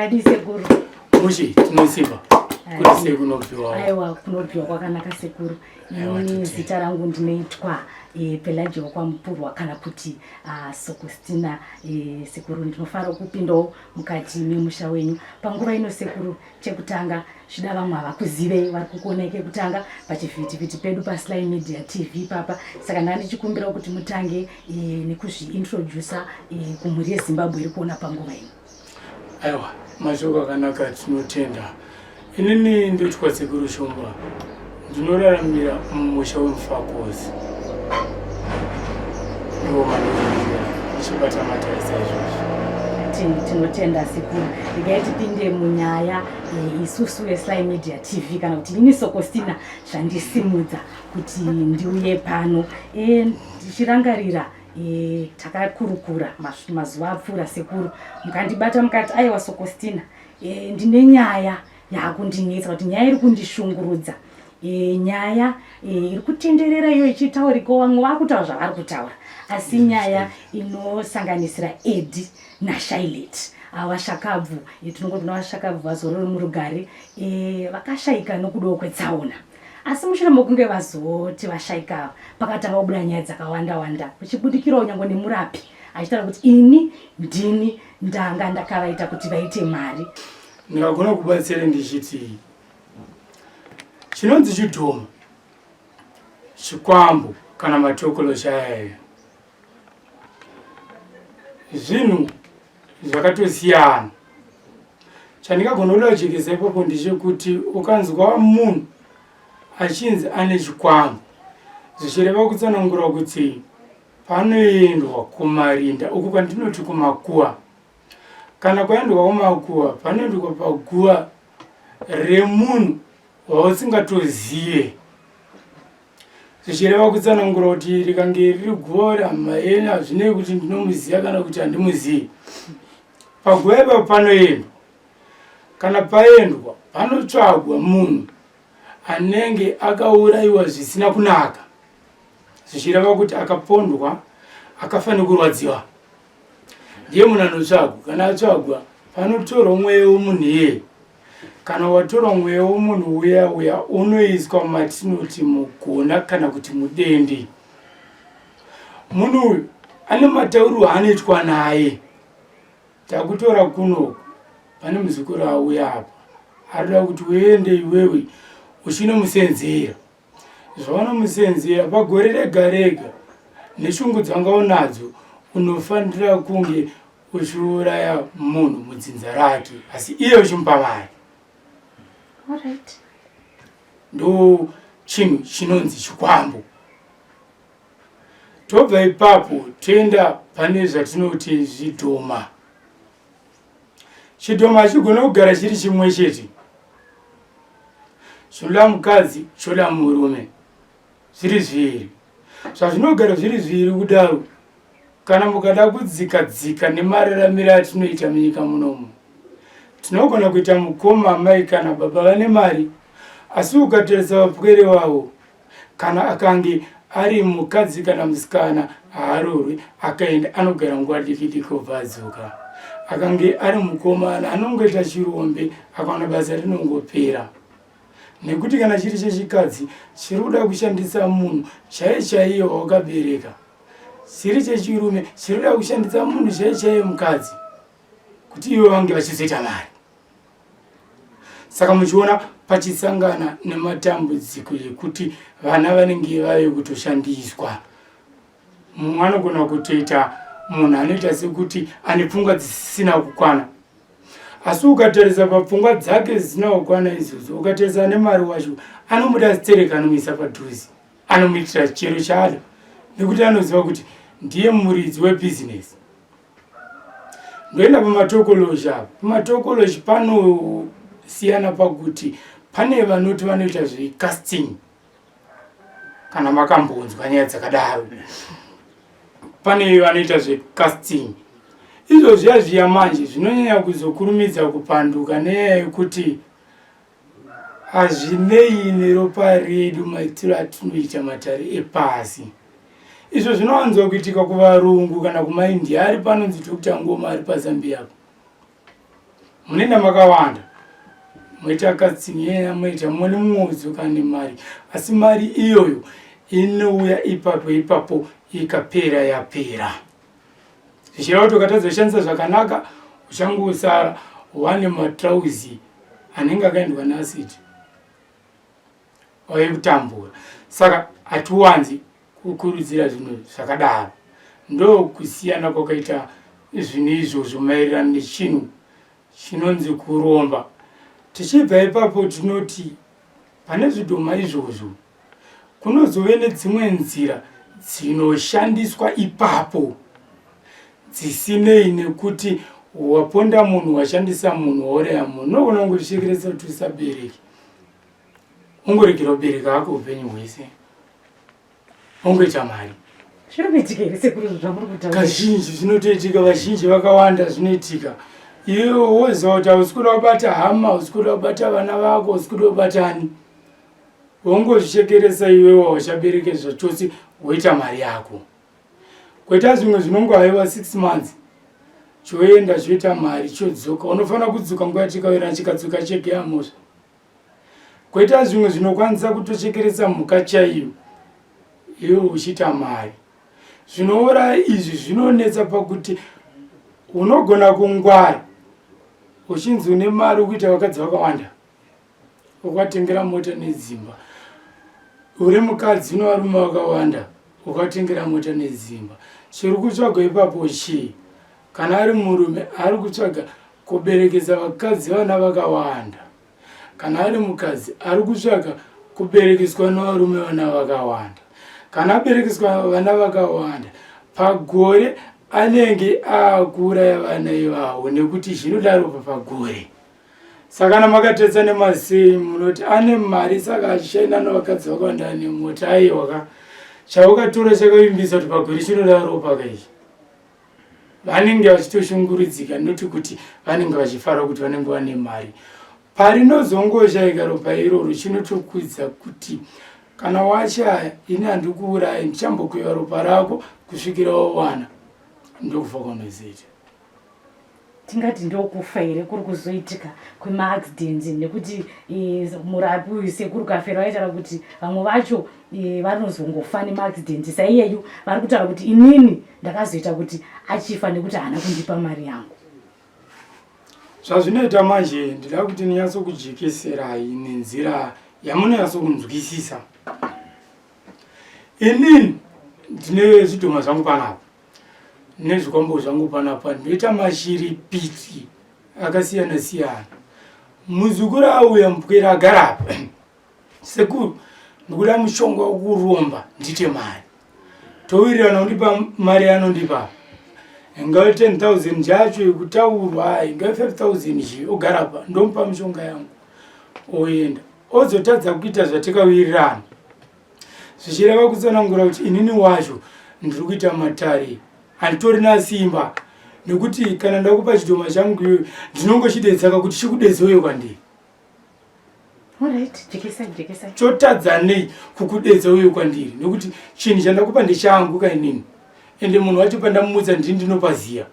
Makadii sekuru? Mushe, tinosimba. Kuri sei kunobviwa? Aiwa, kunobviwa kwakanaka sekuru. Ini zita rangu ndinoitwa e, Pelagia kwaMupurwa kana kuti uh, Sokostina e, sekuru ndinofara kupindawo mukati memusha wenyu panguva ino sekuru. Chekutanga zvida vamwe havakuzivei vari kukuonai kekutanga pachivhitivhiti pedu paSly Media TV papa, saka ndanga ndichikumbirawo kuti mutange e, nekuzviintroducer e, kumhuri yeZimbabwe iri kuona panguva ino. Aiwa, mashoko akanaka, tinotenda. Inini ndoitwa Sekuru Shumba, ndinoraramira mumusha weMufakosi, ndiwo mandinoraramira ndichibata matare saizvozvo. Tinotenda sekuru. Regai tipinde munyaya e, isusu veSly Media TV kana kuti ini Sokostina zvandisimudza kuti ndiuye pano e, ndichirangarira e, takakurukura mazuva apfuura sekuru, mukandibata mukati aiwa Sokostina, e, ndine nyaya yakundinetsa, kuti nyaya iri kundishungurudza e, nyaya e, iri kutenderera iyo ichitauriko, vamwe vakutaura zvavari kutaura, asi nyaya inosanganisira Edi naShailet vashakabvu e, tinongoti kuna vashakabvu vazorore murugare e, vakashaika nokudawo kwetsaona. Asi mushure mokunge vazoti vashaika ava, pakatanga kubuda nyaya dzakawanda wanda, kuchibudikirawo nyange nemurapi achitaura kuti ini ndini ndanga ndakavaita kuti vaite mari. Ndingagona kubatsira ndichiti chinonzi chidhoma, chikwambo kana matokoloshi ayaya zvinhu zvakatosiyana. Chandingagona kuda kujekesa ipapo ndechekuti ukanzwa munhu achinzi ane chikwambo, zvichireva kutsanangura kuti panoendwa kumarinda uku kwandinoti kumakuva. Kana kwaendwa kumakuva, panoendwa paguva remunhu wausingatozive, zvichireva kutsanangura kuti rikange riri guva rehama yenyu, hazvinei kuti ndinomuziva kana kuti handimuzivi, paguva ipapo panoendwa. Kana paendwa, panotsvagwa munhu anenge akaurayiwa zvisina kunaka, zvichireva kuti akapondwa, akafa nekurwadziwa, ndiye munhu anotsvagwa. Kana atsvagwa, panotorwa mweya wemunhu iyeye. Kana watorwa mweya wemunhu uya uya, unoiswa matinoti mugona kana kuti mudende. Munhu uyu ane matauriro aanoitwa naye. Takutora kunoku, pane muzukuru auya apa arikuda kuti uende iwewe uchinomusenzera zvaunomusenzera pagore rega rega neshungu dzanga unadzo, unofanira kunge uchiuraya munhu mudzinza rake, asi iye uchimupa mari. Alright. Ndo chinhu chinonzi chikwambo. Tobva ipapo toenda pane zvatinoti zvidhoma. Chidhoma hachigona kugara chiri chimwe chete, zvinoda mukadzi, choda murume, zviri zviviri. Zvazvinogara zviri zviviri kudaro, kana mukada kudzika dzika nemararamiro atinoita munyika munomu, tinogona kuita mukoma, amai kana baba vane mari, asi ukatarisa vapwere vavo, kana akange ari mukadzi kana musikana, haarorwi, akaenda anogara nguva diki diki obva adzoka. Akange ari mukomana, anongoita chirombe, akawana basa rinongopera, nekuti kana chiri chechikadzi chiri kuda kushandisa munhu chaiye chaiye wawakabereka, chiri chechirume chiri kuda kushandisa munhu chaiye chaiye mukadzi kuti ivo vange vachizoita mari. Saka muchiona pachisangana nematambudziko ekuti vana vanenge vave kutoshandiswa. Mumwe anogona kutoita munhu anoita sekuti ane pfungwa dzisina kukwana, asi ukatarisa papfungwa dzake dzisina kukwana idzodzo, ukatarisa nemari wacho anomuda stereka, anomuisa padhuze, anomuitira chero chaada, nekuti anoziva kuti ndiye muridzi webhizinesi. Ndoenda pamatokoloji apa. Pamatokoloji panosiyana pakuti pane vanoti vanoita zvecasting, kana makambonzwa nyaya dzakadaro, pane vanoita zvecasting. Izvo zviya zviya manje zvinonyanya kuzokurumidza kupanduka nenyaya yekuti hazvinei neropa redu, maitiro atinoita matare epasi. Izvo zvinowanzwa kuitika kuvarungu kana kumaindia. Ari panonzi Dr Ngoma ari paZambia apo. Munoenda makawanda moita katsinyeya moita mune mumwe udzoka nemari asi mari iyoyo inouya ipapo ipapo ikapera yapera. Zvichireva kuti ukatadza kushandisa zvakanaka uchangosara wane matrauzi anenge akaendwa neacid wave kutambura. Saka hatiwanzi kukurudzira zvinhu zvakadaro. Ndokusiyana kwakaita zvinhu izvozvo maererano nechinhu chinonzi kuromba. Tichibva ipapo tinoti pane zvidhoma izvozvo kunozove nedzimwe nzira dzinoshandiswa ipapo dzisinei nekuti waponda munhu washandisa munhu wauraya munhu unogona kungozvishekeresa kuti usabereki ungoregera kubereka hako upenyu hwese ongoita mari. Zviri kuitika here sekuru zvamuri kutaura? Kazhinji zvinotoitika, vazhinji vakawanda zvinoitika. Iwe woziva kuti hausi kuda kubata hama, hausi kuda kubata vana vako, hausi kuda kubata ani. Wongozvichekeresa iwewe hauchabereke zvachose woita mari yako. Koita zvimwe zvinongohaiwa 6 months choenda choita mari chodzoka. Unofanira kudzoka nguva yatikawirana chikadzoka chege yamhosva. Koita zvimwe zvinokwanisa kutochekeresa mhuka chaiyo iwe uchiita mari. Zvinouraya izvi zvinonetsa pakuti unogona kungwara uchinzi une mari ukuita vakadzi vakawanda ukatengera mota nedzimba uri mukadzi une varume vakawanda ukatengera mota nedzimba chiri kutsvagwa ipapo chii kana ari murume ari kutsvaga kuberekesa vakadzi vana vakawanda Kana ari mukadzi ari kutsvaga kuberekeswa nevarume vana vakawanda. Kana aberekeswa vana vakawanda pagore anenge akuuraya vana ivavo nekuti zvinodaro pagore. Saka kana makatetsa nemasei munoti ane mari saka achishaina nevakadzi vakawanda ane mota aiwa ka chaukatora chakavimbisa kuti pagore chinodaro paka ichi. Vanenge vachitoshungurudzika not kuti vanenge vachifara kuti vanenge vane mari. Parinozongoshaika ropa iroro chinotokwidza kuti kana washaya ini handikuurayi ndichambokweva ropa rako kusvikira wawana ndokufa kwanozoita. Tingati ndokufa here kuri kuzoitika kwemaaccidents nekuti e, murapi uyu sekuru kafero aitaura kuti vamwe vacho e, vanozongofa nemaaccidents saiyeyu vari kutaura kuti inini ndakazoita kuti achifa nekuti haana kundipa mari yangu. Zvazvinoita manje ndida kuti ndinyatsokujekeserai nenzira yamunonyatsokunzwisisa. Inini ndine zvidhoma zvangu panapa nezvikwambo zvangu panapa ndoita mashiripiti akasiyana siyana. Muzukuru auya mupwere agara apa sekuru ndikuda mushonga wekuromba ndiite mari towirirana undipa mari yaanondipa ingave 10000 chacho yekutaurwa ingave 5000 chi ogara apa ndomupa mishonga yangu oenda ozotadza kuita zvatikawirirana zvichireva kutsanangura kuti inini wacho ndiri kuita matare handitorina simba nekuti kana ndakupa chidhoma changu iyoyo ndinongochidedzaka kuti chikudedze uye kwandiri Chotadza nei kukudedza uye kwandiri nekuti chinhu chandakupa ndechangu kainini ende munhu wacho pandamumutsa ndini ndinopaziya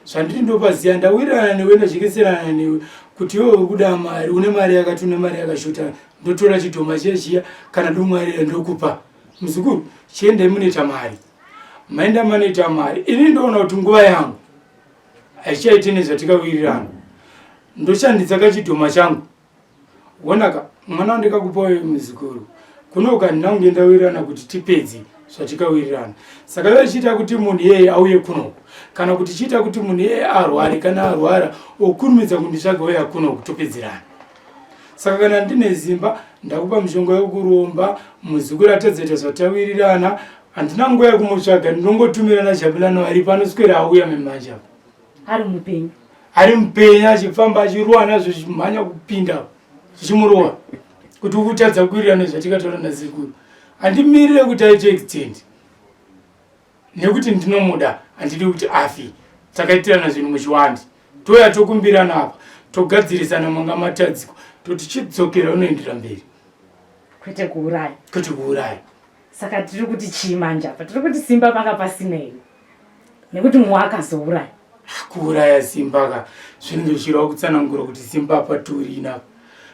zvandiri ndopaziya ndawirirana newe ndajekeserana newe kuti iwe uri kuda mari une mari yakati une mari yakashota ndotora chidhoma chiya chiya kana domwarira ndokupa muzukuru chiendai munoita mari maenda manoita mari ini ndoona kuti nguva yangu haichaiti nezvatikawirirana ndoshandisa kachidhoma changu wonaka mwana wandikakupa uyo muzukuru kunoka handina kunge ndawirirana kuti tipedze zvatikawirirana saka iwe chiita kuti munhu iyeye auye kunoku kana kuti chiita kuti munhu iyeye arware kana arwara okurumidza kunditsvaga uya kunoku topedzerana saka kana ndine zimba ndakupa mishonga yokuromba muzukuru atadzaita zvatawirirana handina nguva yekumutsvaga ndinongotumira najabulano aripo anoswera auya memanje apo ari mupenyu ari mupenyu achifamba achirowa nazvo zvichimhanya kupinda zvichimurowa kuti ukutadza kuwirirana zvatikataura nasekuru handimirire kuti aite extend nekuti ndinomuda handidi kuti afi takaitirana zvinhu muchiwandi touya tokumbirana apa togadzirisana manga matadziko toti chidzokera unoendera mberi kwete kuuraya kwete kuuraya Saka tiri kuti chii manje apa? Tiri kuti simba panga pasina here? Nekuti mumwe akazouraya. Kuuraya simba ka zvinenge zvichireva kutsanangura kuti simba hapatorina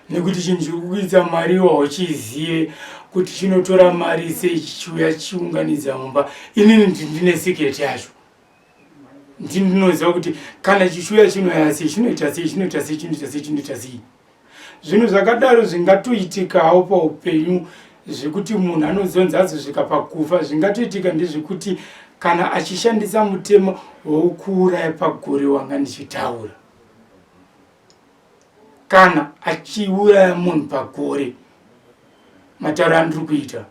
nekuti chinhu chiri kukuitsa mari iwo hauchizive kuti chinotora mari sei chichiuya chichiunganidza mumba. Inini ndine secret yacho, ndinoziva kuti kana chichiuya chinoya sei, chinoita sei, chinoita sei, chinoita sei, chinoita sei. Zvinhu zvakadaro zvingatoitikawo paupenyu zvekuti munhu anozonzi azosvika pakufa. Zvingatoitika ndezvekuti kana achishandisa mutemo wokuuraya pagore wanga ndichitaura, kana achiuraya munhu pagore, matauro andiri kuita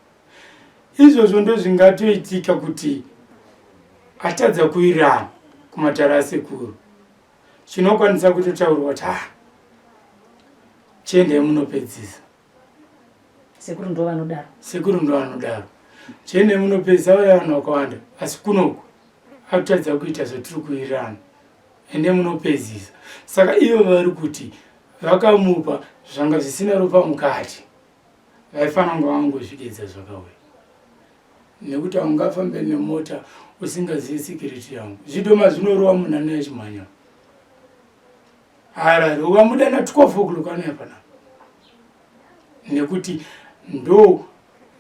izvozvo ndozvingatoitika kuti atadza kuirana kumatare asekuru. Chinokwanisa kutotaurwa kuti ah, chiendai munopedzisa. Sekuru ndo vanodaro. Sekuru ndo vanodaro, chiendai munopedzisa. Vaya vanhu vakawanda, asi kunoku akutadza kuita zvatiri kuwirirana, ende munopedzisa. Saka ivo vari kuti vakamupa zvanga zvisina ropa mukati, vaifanira kunge vangozvidedza zvakauya, nekuti haungafambe nemota usingazivi security yangu. Zvidoma zvinorova munhu anouya chimhanya harare, ukamuda na 12 o'clock anouya panapa, nekuti ndo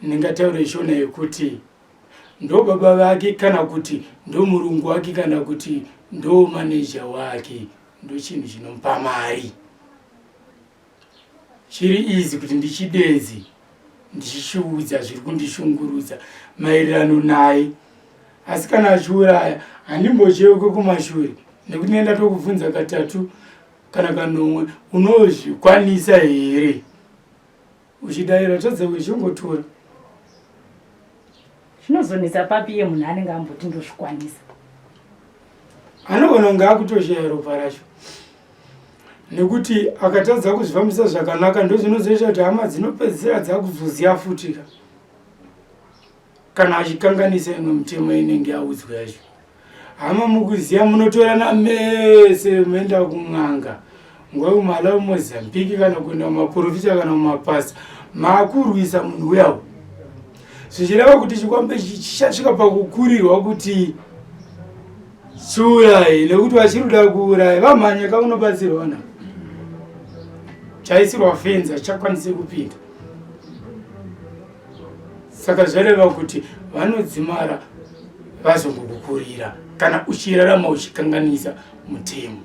ndingataure shona yekuti ndo baba vake, kana kuti ndo murungu wake, kana kuti ndo maneja wake, ndo chinhu chinomupa mari. Chiri easy kuti ndichidedze ndichichiudza zviri kundishungurudza maererano naye, asi kana achiuraya handimbocheuke kumashure, nekuti nenda tokubvunza katatu kana kanomwe, unozvikwanisa here? Uchidayira tadza uchingotora. Zvinozonetsa papi iye munhu anenge amboti ndozvikwanisa? Anogona kunge akutoshaya ropa racho, nekuti akatadza kuzvifambisa zvakanaka, ndozvinozoita kuti hama dzinopedzisira dzakuzoziva futika kana achikanganisa imwe mitemo inenge yaudzwa yacho. Hama mukuziva munotorana mese moenda kun'anga, nguva kumalawi, Mozambique, kana kuenda kumaprofita kana kumapasa, maakurwisa munhu uyawo, zvichireva kuti chikwambe chichasvika pakukurirwa kuti chiurayi, nekuti vachiri kuda kuuraya vamhanya kakunobatsirwa na chaisirwa fenzi, hachakwanisi kupinda. Saka zvareva kuti vanodzimara vazongokukurira kana uchirarama uchikanganisa mutemo.